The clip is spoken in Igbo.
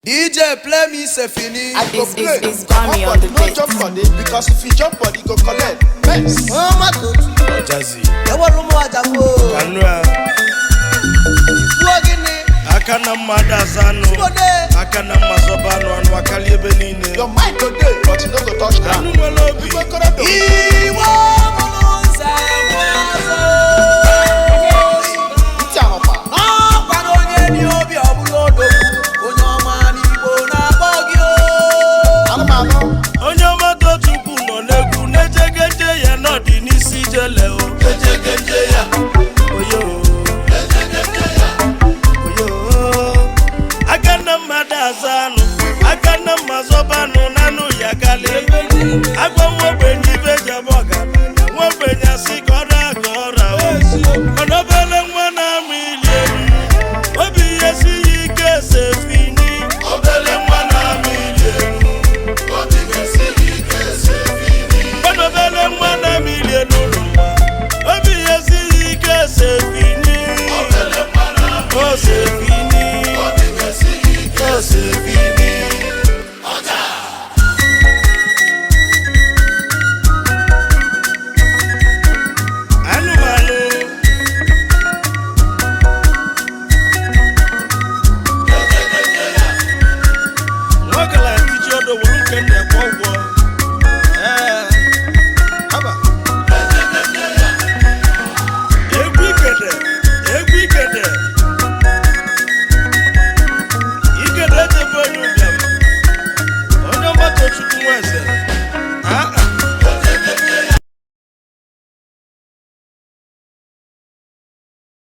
DJ play me c'est fini. I go It's- play. it's Kwame Comot on the body, no beat. jump body, because if you jump body, go collect. Mess. Ọmọ tó Jazzy. ewere ụmụ ajagbó. Kanụ a, Kwuo gịnị? aka na mmadụ asa anụ. Bode. Aka na mma zọba anụ anụ akali ebe niile. Your mind go dey, but you no go touch Anụ ground. nwere obi. Igwe korodo. Iwe mụrụ nze mụ ọzọ. Ntị ahụkwa. N'ọkwa na onye dị obi ọbụla odogwu. Onye ọma n'Igbo na-akpọ gị o. Anụmanụ. Onye ọma Tochukwu nọ n'egwu na-ejegeje ya n'ọdị n'isi jele o. Ejegeje ya. Oyo. Oyo. Aka na mmadụ asa anụ. Aka na mma zọba anụ n'anụ ya kalị. Agwa nwa ogbe